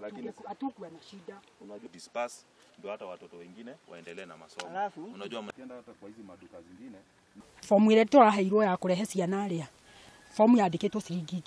Lakini Hatukuwa na shida. Unajua disperse ndio hata watoto wengine waendelee na masomo. Alafu Unajua ukienda hata kwa hizi maduka zingine. Fomu ĩrĩa tũraheirwo ya kũrehe ciana rĩa fomu yandĩkĩtwo ciringi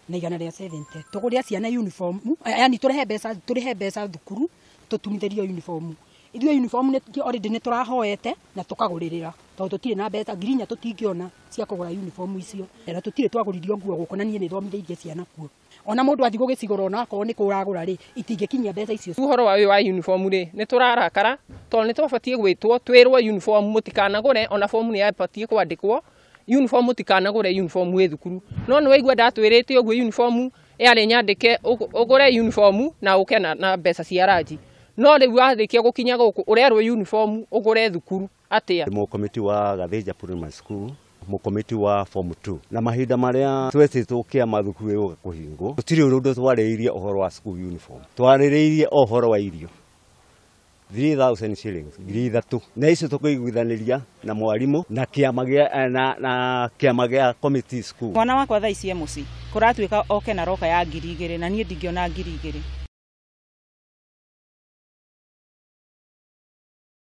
4,170 tũgũrĩre ciana uniform, yani tũrehe mbeca, tũrĩhe mbeca thukuru tũtumithĩrio uniform. Ithuĩ uniform nĩ already nĩ tũrahoete na tũkagũrĩrĩra tondũ tũtirĩ na mbeca, 4,000 tũtingĩona cia kũgũra uniform icio, na tũtirĩ twagũririo nguo gũkũ, na niĩ nĩ thomithĩirie ciana kuo. Ona mũndũ athiĩ gũgĩcigũra, ona akorwo nĩ kũragũra rĩ, itingĩkinyia mbeca icio. Ũhoro wa ũyũ wa uniform rĩ, nĩ tũrarakara tondũ nĩ twabatiĩ gwĩtwo twĩrwo uniform mũtikanagũre, ona fomu nĩ yabatiĩ kwandĩkwo uniform mũtikanagũre uniform wĩ thukuru. No nĩ waigua ndatwĩrĩte ũguo, uniform yarĩ nyandĩke ũgũre uniform na ũke na mbeca cia ranji, no rĩu warĩkia gũkinya gũkũ ũrerwo uniform ũgũre thukuru atĩa? Mũkomiti wa Gathĩnja Primary School, mũkomiti wa form 2, na mahinda marĩa twetĩtwo kĩama thukuru ĩgũka kũhingwo, gũtirĩ ũndũ twarĩrĩirie ũhoro wa school uniform, twarĩrĩirie o ũhoro wa irio 3000 shillings, 3,000, na icio tũkĩiguithanĩria na mwarimũ na kĩama gĩa na kĩama gĩa committee school. Mwana wakwa thaa ici e mũciĩ, kũratuĩka oke na roka ya 2,000, na niĩ ndingĩona 2,000.